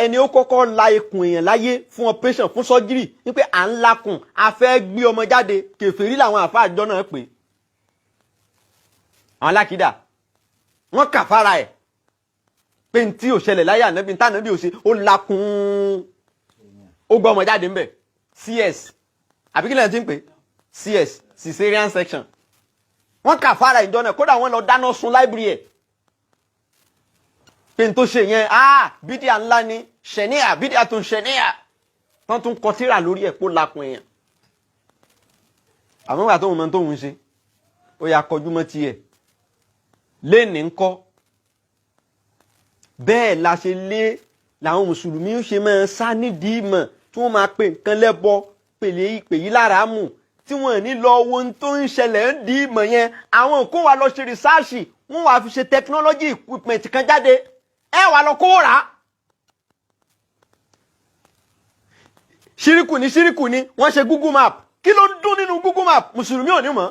Ẹni ó kọ́kọ́ la ikùn èèyàn láyé fún operation, fún surgery, wípé à ń lakùn, a fẹ́ gbé ọmọ jáde, kèfèrí làwọn àfa àjọ náà pè. Àwọn alákìdá wọ́n kà fara ẹ̀ pé n tí ò ṣẹlẹ̀ láyé ànábì, tá ànábì ò ṣe, ó lakùn, ó gbọ́ ọmọ jáde ńbẹ̀. CS àbí kí lẹ́yìn tí ń pè CS, cesarean section. Wọ́n kà fara ìjọ náà, kódà wọ́n lọ dáná sun library ẹ̀ pé n tó ṣe yẹn, ah, bídíà ńlá ni, ṣẹ̀níà, bídíà tó ń ṣẹ̀níà. Tán tún kọ tírà lórí ẹ̀ kó lakùn èèyàn. Àmọ́ ìgbà tóun mọ tóun ṣe, ó yà kọjú mọ́ tiẹ̀ léèní ńkọ́. Bẹ́ẹ̀ la ṣe lé làwọn mùsùlùmí ṣe máa sá nídìí ìmọ̀ tí wọ́n máa pe nǹkan lẹ́bọ, pèlè pèyí lára mù, tí wọ́n ní lọ wo ohun tó ń ṣẹlẹ̀ ń di ìmọ̀ yẹn. Àwọn kó wa lọ ṣe research, wọ́n wàá fi ṣe technology equipment kan jáde, ẹ wà lọ kó rà á. Ṣíríkù ni, ṣíríkù ni. Wọ́n ṣe Google Map, kí ló ń dún nínú Google Map? Mùsùlùmí ò ní mọ̀.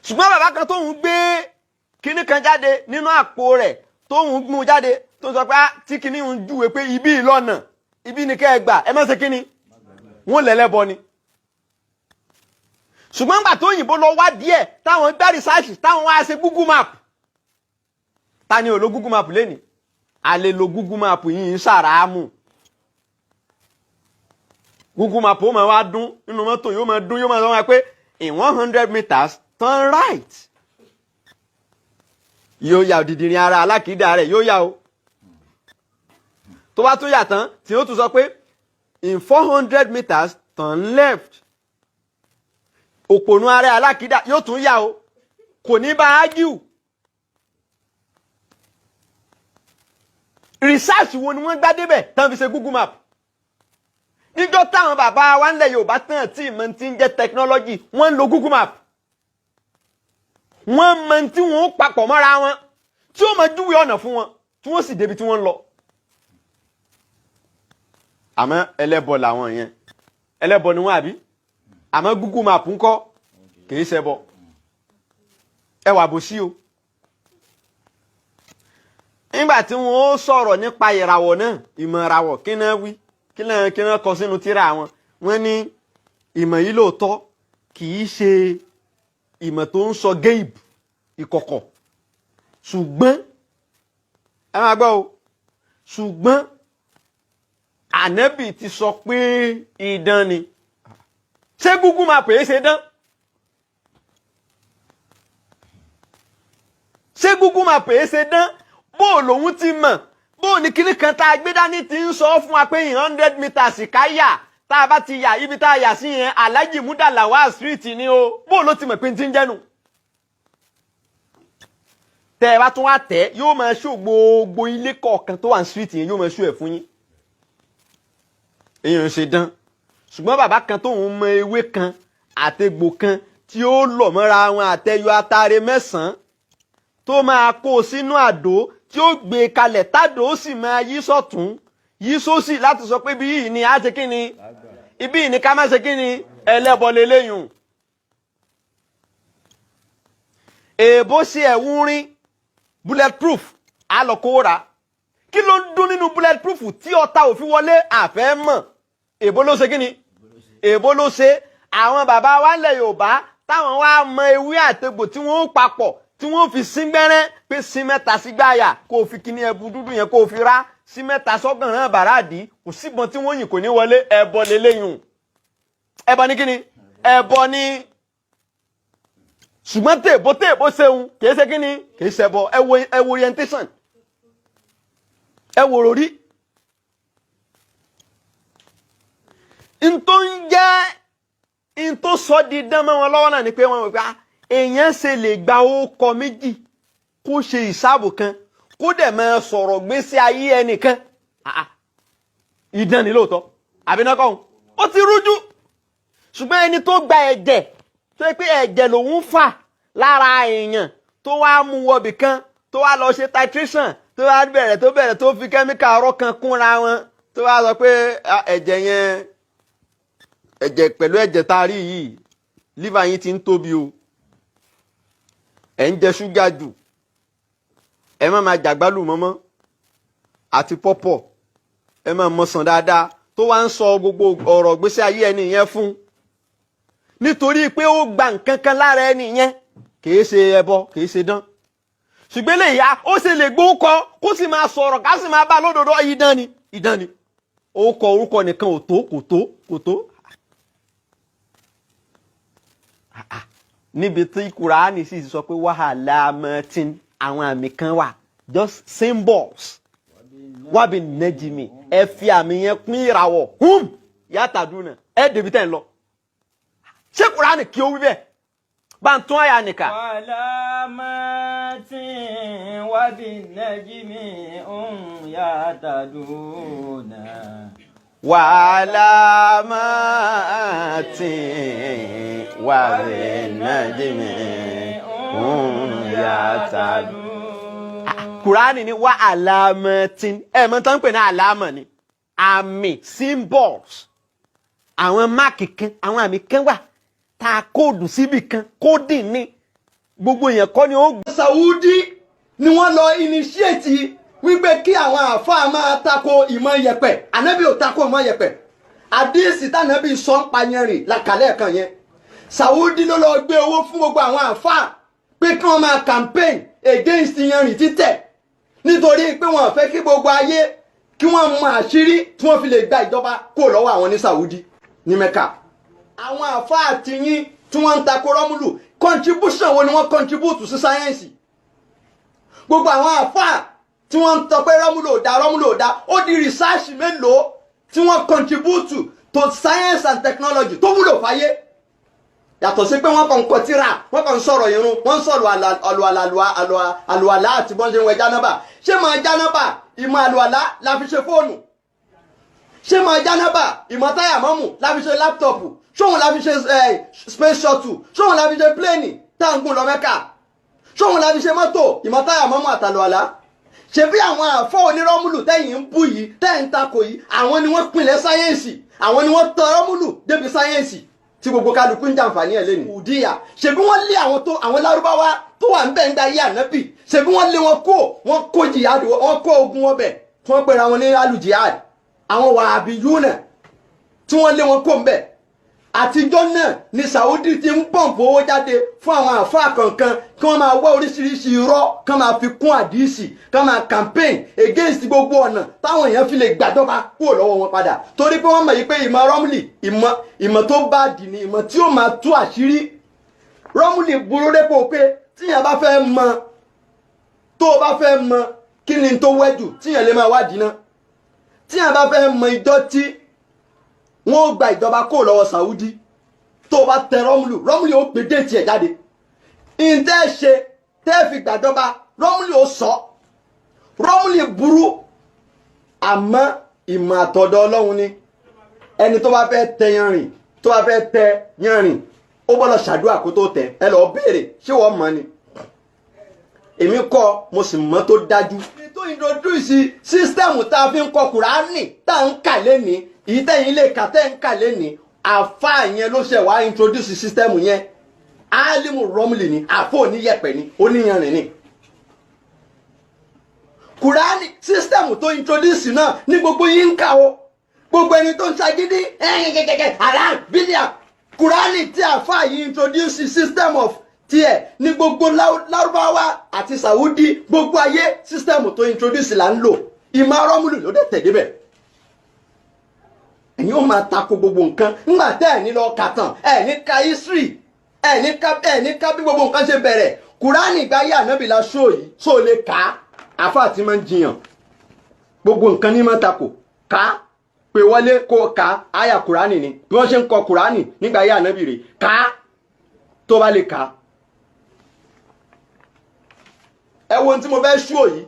Ṣùgbọ́n bàbá kan tóun gbé kinní kan jáde nínú àpò rẹ̀, tóun mú jáde, tó sọ pé tí kinní ń júwe pé ibi ìlọ́nà, ibi ni kẹ́ ẹ gbà, ẹ má ṣe kinní, wọ́n lẹ́lẹ́bọ ni. Ṣùgbọ́n gbà tó òyìnbó lọ wá díẹ̀, táwọn gbá research, táwọn wá ṣe Google Map. Ta ni ò lo Google Map lẹ́nìí? A lè lo Google Map yìí ń ṣàràámù. Google Map ó máa wá dún nínú mọ́tò, yóò máa dún, yóò máa sọ wọn pé in 100 meters, turn right. Yóò yà òdìdìrín ara alákìídá rẹ̀, yóò yà o. Tó bá tún yà tán, tí ó tún sọ pé in 400 meters, turn left. Òpònú ara alákìídá yóò tún yà o, kò ní bá ágíù. Research wo ni wọ́n gbá débẹ̀ tán fi ṣe Google Map? Níjọ́ táwọn bàbá wa ńlẹ̀ Yorùbá tán tí ìmọ̀ ti ń jẹ́ technology, wọ́n ń lo Google Map. Wọ́n mọ tí wọ́n papọ̀ mọ́ra wọn tí ó máa júwe ọ̀nà fún wọn, tí wọ́n sì débi tí wọ́n ń lọ. Àmọ́ ẹlẹ́bọ làwọn yẹn, ẹlẹ́bọ ni wọ́n àbí? Àmọ́ Google Map ńkọ́? Kì í ṣẹbọ. Ẹ wà bó sí o. Nígbà tí wọ́n ó sọ̀rọ̀ nípa ìràwọ̀ náà, ìmọ̀ ìràwọ̀, kí náà wí, kí náà kọ sínú tírà wọn? Wọ́n ní ìmọ̀ yìí lóòótọ́ kì í ṣe ìmọ̀ tó ń sọ géèbù, ìkọ̀kọ̀, ṣùgbọ́n ẹ máa gbọ́ o, ṣùgbọ́n ànábì ti sọ pé idán ni. Ṣé Google Map èé ṣe dán? Ṣé Google Map èé ṣe dán? Bó o lòun ti mọ̀, bó o ní kíní kan tá a gbé dání ti ń sọ fún wa pé in 100 meters ká yà, tá a bá ti yà, ibi tá a yà sí yẹn, Alhaji Mudalawa Street ni o. Bó o ló ti mọ̀ pé n ti ń jẹ́nu? Tẹ́ ẹ bá tún wá tẹ́, yóò máa ṣó gbogbo ilé kọ̀ọ̀kan tó wà ní street yẹn, yóò máa ṣó ẹ̀ fún yín. Èèyàn ṣe dán. Ṣùgbọ́n bàbá kan tóun mọ ewé kan àtegbò kan tí ó lọ̀ mọ́ra wọn, àtẹyọ atare mẹ́sàn-án, tó máa kó o sínú àdó, tí ó gbé e kalẹ̀, tádò ó sì máa yí sọ́tún, yí sósì láti sọ pé ibi yìí ni a ṣe kí ni, ibi yìí ni ká má ṣe kí ni, ẹlẹ́bọ leléyùn. Èèbó ṣe ẹ̀wù rin bulletproof, á lọ kó ra. Kí ló ń dún nínú bulletproof tí ọta ò fi wọlé? Àfẹ́ mọ̀. Èèbó ló ṣe kí ni, èèbó ló ṣe. Àwọn bàbá wa ńlẹ̀ Yorùbá táwọn wá mọ ewé àtegbò tí wọ́n ó papọ̀, tí wọ́n fi sín gbẹ́rẹ́, pé sín mẹ́ta sí gbáyà, kó o fi kíní ẹbu dúdú yẹn, kó o fi rá sí mẹ́ta sọ́gànràn bàràdì, kò síbọn tí wọ́n yìn kò ní wọlé. Ẹbọ lélẹ́yìn. Ẹbọ ní kíni? Ẹbọ ní. Ṣùgbọ́n tèèbó tèèbó ṣeun, kìí ṣe kíni, kìí ṣẹbọ. Ẹ wo, ẹ wo orientation, ẹ wò rórí. N tó ń jẹ́ n tó sọ di dán mọ́ wọn lọ́wọ́ náà ni pé wọ́n wò pé èèyàn ṣe lè gba ókọ méjì, kó ṣe ìsáàbò kan, kó dẹ̀ máa sọ̀rọ̀ gbésí ayé ẹnìkan. Idán ni lóòótọ́, àbí náà kọ́ ó ti rújú. Ṣùgbọ́n ẹni tó gba ẹ̀jẹ̀, tó yẹ pé ẹ̀jẹ̀ lòun fà lára èèyàn, tó wá mú wọbì kan, tó wá lọ ṣe titration, tó wá bẹ̀rẹ̀ tó bẹ̀rẹ̀ tó fi kẹ́míkà ọ̀rọ̀ kan kúnra wọn, tó wá sọ pé ẹ̀jẹ̀ yẹn, ẹ̀jẹ̀ pẹ̀lú ẹ̀jẹ̀ tá a rí yìí, liver yín ti ń tóbi o, ẹ̀ ń jẹ ṣúgà jù, ẹ má máa jàgbálù mọ́mọ́. àti pọ́pọ̀, ẹ máa mọ̀sán dáadáa, tó wá ń sọ gbogbo ọ̀rọ̀ gbèsè ayé ẹni yẹn fún, nítorí pé ó gba nǹkan kan lára ẹni yẹn. Kìí ṣe ẹbọ, kìí ṣe dán, ṣùgbọ́n lè ya ó sì lè gbókọ, kó sì máa sọ̀rọ̀, ká sì máa bá lódodo. Idán ni, idán ni. Ó kọ orúkọ nìkan ò tó, kò tó, kò tó. Níbi tí Kùránì sì sọ pé wàhálà mọ́tín, àwọn àmì kan wà, just symbols. Wábi nẹ́jìmì, ẹ fi àmì yẹn pín ìràwọ̀ hum yàtàdúnà, ẹ débi tẹ́ ń lọ. Ṣé Kùránì kí ó wí bẹ́ẹ̀? Bá ń tún àyà nìkà. وعلامات وبالنجم هم يهتدون. وعلامات وبالنجم هم يهتدون. Kùránì ní وعلامات. Ẹ mọ̀ tán pè ní علامة ni àmì, symbols, àwọn mark kan, àwọn àmì kan wà tá a code síbì kan, coding ní gbogbo èèyàn kọ́ ni ó gbọ́. Saudi ni wọ́n lọ initiate wípé kí àwọn àáfàá máa tako ìmọ̀ yẹ̀pẹ̀. Ànábì ò tako ìmọ̀ yẹ̀pẹ̀. Àdíìsì tànábì sọ ń pa yẹn rìn làkàlẹ̀ kan yẹn. Saudi ló lọ gbé owó fún gbogbo àwọn àáfàá pé kí wọ́n máa campaign against yanrìn títẹ̀, nítorí pé wọ́n fẹ́ kí gbogbo ayé kí wọ́n mọ àṣírí tí wọ́n fi lè gba ìjọba kúrò lọ́wọ́ àwọn ní Saudi ní Mecca. Àwọn àáfàá tiyín tí wọ́n ń tako rọ́múlù, contribution wo ni wọ́n contribute sí sáyẹ́ǹsì? Gbogbo àwọn àáfàá tí wọ́n ń tọ́ pé rọ́múlù ò dá, rọ́múlù ò dá, ó di research mélòó tí wọ́n contribute to science and technology tó wúlò fáyé, yàtọ̀ sí pé wọ́n kàn ń kọ tírà, wọ́n kàn ń sọ̀rọ̀ irun, wọ́n ń sọ̀rọ̀ àlùalà àti bọ́n ṣe ń wẹ jánábà? Ṣé máa jánábà, ìmọ̀ àlùalà la fi ṣe fóònù? Ṣé máa jánábà, ìmọ̀ táyà mọ́mù la fi ṣe laptop? Ṣóun la fi ṣe space shuttle? Ṣóun la fi ṣe plane tá à ń gùn lọ Mẹ́kà? Ṣóun la fi ṣe mọ́tò, ìmọ̀ táyà mọ́mù àtàlùalà? Ṣe bí àwọn àfọ́ onírọ́mùlù tẹ́yìn ń bú yìí, tẹ́yìn ń takò yìí, àwọn ni wọ́n pinlẹ̀ sáyẹ́ǹsì, àwọn ni wọ́n tọ rọ́mùlù débi sáyẹ́ǹsì tí gbogbo kálukú ń jàǹfààní ẹ̀ lẹ́nu. Òdìyà, ṣebí wọ́n lé àwọn tó àwọn lárúbáwá tó wà ń bẹ̀ ń da yé ànábì, ṣebí wọ́n lé wọn kó, wọ́n kó jihad, wọ́n kó ogun wọn bẹ̀ tí wọ́n pera wọn ní alujihad, àwọn wàhábí yúnà tí wọ́n lé wọn kó ń bẹ̀. Àtijọ́ náà ni Saudi ti ń pump owó jáde fún àwọn àfáà kankan kí wọ́n máa wá oríṣiríṣi irọ́ kí wọ́n máa fi kún àdíìsì, kí wọ́n máa campaign against gbogbo ọ̀nà táwọn èèyàn fi lè gbàjọba kúrò lọ́wọ́ wọn padà, torí pé wọ́n mọ̀ yìí pé ìmọ̀ rọ́mùlì, ìmọ̀ tó bá dì ní ìmọ̀ tí ó máa tú àṣírí. Rọ́mùlì burú dépò pé tíyẹn bá fẹ́ mọ, tó o bá fẹ́ mọ kí ni tó wẹ́jù tíyẹn lè máa wádìí náà, tíyẹn bá fẹ́ mọ ìjọ tí wọ́n ó gba ìjọba kó lọ́wọ́ Saudi, tó o bá tẹ rọ́mùlù, rọ́mùlù ó gbé date ẹ̀ jáde. Ǹtẹ́ ṣe tẹ́ fi gbàjọba, rọ́mùlù ó sọ. Rọ́mùlù burú, àmọ́ ìmọ̀ àtọ̀dọ̀ Ọlọ́run ni. Ẹni tó bá fẹ́ tẹ yanrìn, tó bá fẹ́ tẹ yanrìn, ó gbọ́dọ̀ ṣàdúrà kó tó tẹ. Ẹ lọ́ọ́ béèrè, ṣé wọ́n mọ̀ ni? Èmi kọ́, mo sì mọ̀ tó dájú. Ẹni tó introduce system tá a fi ń kọ Kùránì tá a ń kà lẹ́ni, èyí tẹ́yìn lè kà tẹ́ ń kà lẹ́ni, àfa yẹn ló ṣe wá introduce system yẹn. Alimu rọmùlì ni, àfọ oníyẹ̀pẹ̀ ni, oníyanrìn ni. Kùránì system tó introduce náà ní gbogbo yín ń kà o. Gbogbo ẹni tó ń ṣagídí ẹ̀ẹ́dẹ̀gẹ̀dẹ̀ haram bídíà, Kùránì tí àfa yìí introduce system of tiẹ̀ ní gbogbo Lárúbáwá àti Saudi, gbogbo ayé, system tó introduce là ń lò. Ìmọ̀ rọ́mùlù ló dé tẹ̀ débẹ̀. Ẹ̀yin ó máa tako gbogbo nǹkan ńgbà tẹ́ ẹ̀ ní lọ kà tán, ẹ̀ ní ka history, ẹ̀ ní ka bí gbogbo nǹkan ṣe bẹ̀rẹ̀. Kùránì ìgbà yé ànábì la ṣó yìí, ṣó lè kà á? Àfa tí máa ń jiyàn, gbogbo nǹkan ní máa tako. Kà á, pé wọlé kó kà á. Àyà Kùránì ni bí wọ́n ṣe ń kọ Kùránì nígbà yé ànábì rè. Kà á tó bá lè kà á. Ẹ wo ohun tí mo fẹ́ ṣó yìí.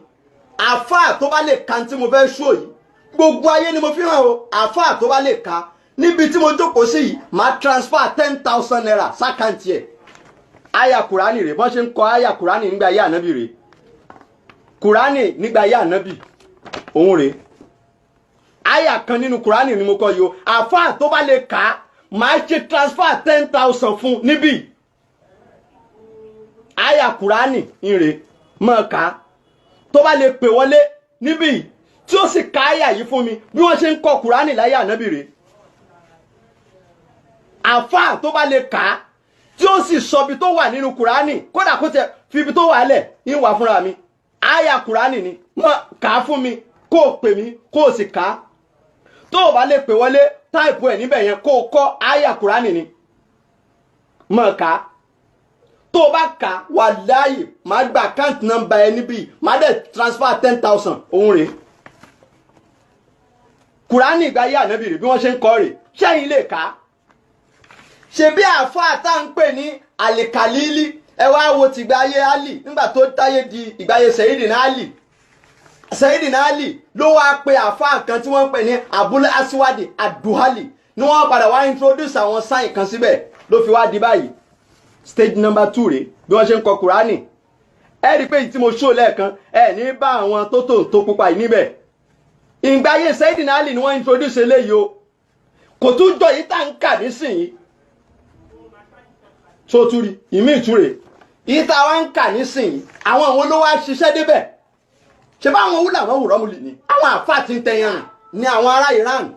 Àfa tó bá lè ka ohun tí mo fẹ́ ṣó yìí, gbogbo ayé ni mo fi hàn o. Àáfàá tó bá lè ka níbi tí mo jókòó sí yìí, máa transfer ₦10,000 sí account ẹ̀. Àyà Kùránì rè, bọ́n ṣe ń kọ àyà Kùránì nígbà ayé ànábì rè. Kùránì nígbà ayé ànábì òun rè. Àyà kan nínú Kùránì ni mo kọ yìí o. Àáfàá tó bá lè kà á, máa ṣe transfer 10,000 fún níbí. Àyà Kùránì ìrè mọ̀ ká, tó bá lè pè wọlé níbí. tí ó sì ka àyà yìí fún mi bí wọ́n ṣe ń kọ Kùránì láyé ànábì rèé. Àfáà tó bá lè kà á tí ó sì sọ ibi tó wà nínú Kùránì, kódà kó tẹ fi ibi tó wà lẹ̀ ń wà fúnra mi, àyà Kùránì ni mọ kà á fún mi, kó o pè mí kó o sì kà á. Tó o bá lè pè wọlé, type ẹ̀ níbẹ̀ yẹn kó o kọ́ àyà Kùránì ni mọ kà á. Tó o bá kà á, wàláyì, màá gba account number ẹ níbí, màá dẹ̀ transfer 10,000. Òun rèé, Kùránì ìgbà ayé ànábì rè, bí wọ́n ṣe ń kọ́ rè. Ṣẹ́yìn lè kà á? Ṣebí àáfàá tá à ń pè ní Àlìkàlílì, ẹ wá wo tìgbà ayé Ali nígbà tó táyé di ìgbà ayé Sayyidina Ali. Sayyidina Ali ló wá pe àáfàá kan tí wọ́n ń pè ní Abul Aswadi Aduhali, ni wọ́n padà wá introduce àwọn sign kan síbẹ̀, ló fi wá di báyìí. Stage number 2 rèé, bí wọ́n ṣe ń kọ Kùránì. Ẹ rí i pé èyí tí mo ṣó lẹ́ẹ̀kan, ẹ ní bá àwọn tó tó tó pupa yìí níbẹ̀. Ìgbà ayé Sayyidina Ali ni wọ́n introduce eléyìí o. Kò tún jọ yìí tá ń kà nísìnyí tó tún rí ìmí ìtúre yìí tá a wá ń kà nísìnyí. Àwọn ló wá ṣiṣẹ́ débẹ̀? Ṣe bá àwọn wúlò, àwọn wùrọ́mùlì ni, àwọn àfáà tí ń tẹyàn ní àwọn ará Iran.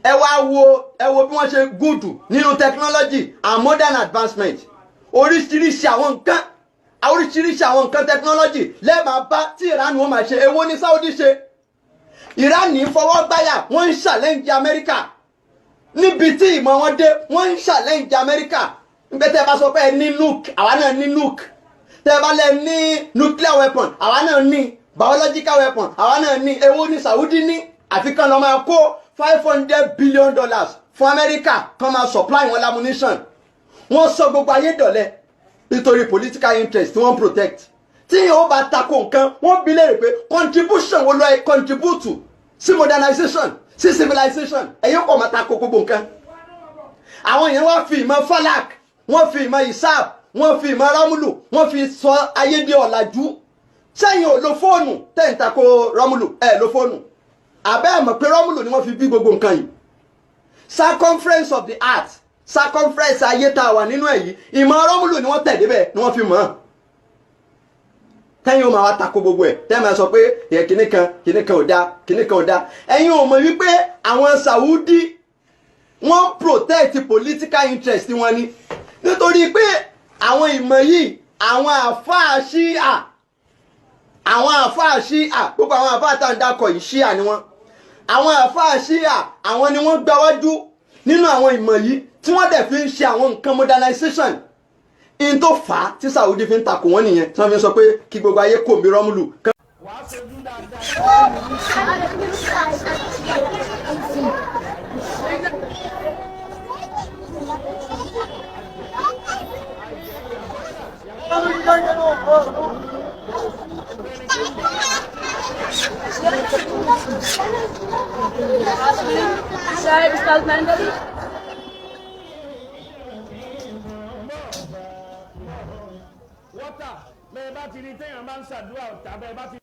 Ẹ wá wo, ẹ wo bí wọ́n ṣe good nínú technology and modern advancement. Oríṣiríṣi àwọn nǹkan, oríṣiríṣi àwọn nǹkan technology lẹ́ẹ̀máa bá tí Iran wọ́n máa ṣe. Èwo ní Saudi ṣe? Iran ní fọwọ́ gbáyà, wọ́n ń challenge Amẹ́ríkà níbi tí ìmọ̀ wọn dé. Wọ́n ń challenge Amẹ́ríkà nígbà tẹ́ ẹ bá sọ pé ẹ ní nuke, àwa náà ní nuke. Tẹ́ ẹ bá lẹ ní nuclear weapon, àwa náà ní biological weapon, àwa náà ní. Èwo ní Saudi ní? Àfi kán lọ máa kó $500 billion fún Amẹ́ríkà, kán máa supply wọn ammunition. Wọ́n sọ gbogbo ayé dọ̀lẹ́ nítorí political interest tí wọ́n protect. Tí yóò bá tako nǹkan, wọ́n bi léèrè pé contribution wo ló ẹ contribute sí modernization, sí civilization? Ẹ̀yin kò máa tako gbogbo nǹkan. Àwọn èèyàn wá fi ìmọ̀ falak, wọ́n fi ìmọ̀ isab, wọ́n fi ìmọ̀ rámúlù, wọ́n fi sọ ayé di ọ̀làjú. Sẹ́yìn ò lo fóònù tẹ́ ń tako rámúlù, ẹ̀ lo fóònù àbẹ́ ẹ̀ mọ̀ pé rámúlù ni wọ́n fi bí gbogbo nǹkan yìí. Circumference of the earth, circumference ayé tá a wà nínú ẹ̀ yìí, ìmọ̀ rámúlù ni wọ́n tẹ̀ débẹ̀ ni wọ́n fi mọ̀ ọ́n. Tẹ́yìn ó máa wá tako gbogbo ẹ̀, tẹ́yìn máa sọ pé ẹ̀ kinní kan, kinní kan ò dáa, kinní kan ò dáa. Ẹ̀yin ò mọ̀ wípé àwọn Saudi, wọ́n protect political interest wọn ni, nítorí pé àwọn ìmọ̀ yìí, àwọn àfáà ṣíà, àwọn àfáà ṣíà, gbogbo àwọn àfáà tá à ń dákọ̀ yìí, ṣíà ni wọ́n. Àwọn àfáà ṣíà, àwọn ni wọ́n gbáwájú nínú àwọn ìmọ̀ yìí tí wọ́n dẹ̀ fi ń ṣe àwọn nǹkan modernization. In tó fà á tí Saudi fi ń takò wọ́n nìyẹn, tí wọ́n fi ń sọ pé kí gbogbo ayé kò mí rọ́mùlù. Wàá sojú dáadáa. Sahib Salman. Wọ́tà bẹ́ẹ̀ bá ti rí téèyàn bá ń ṣàdúrà ọ̀tá bẹ́ẹ̀ bá ti.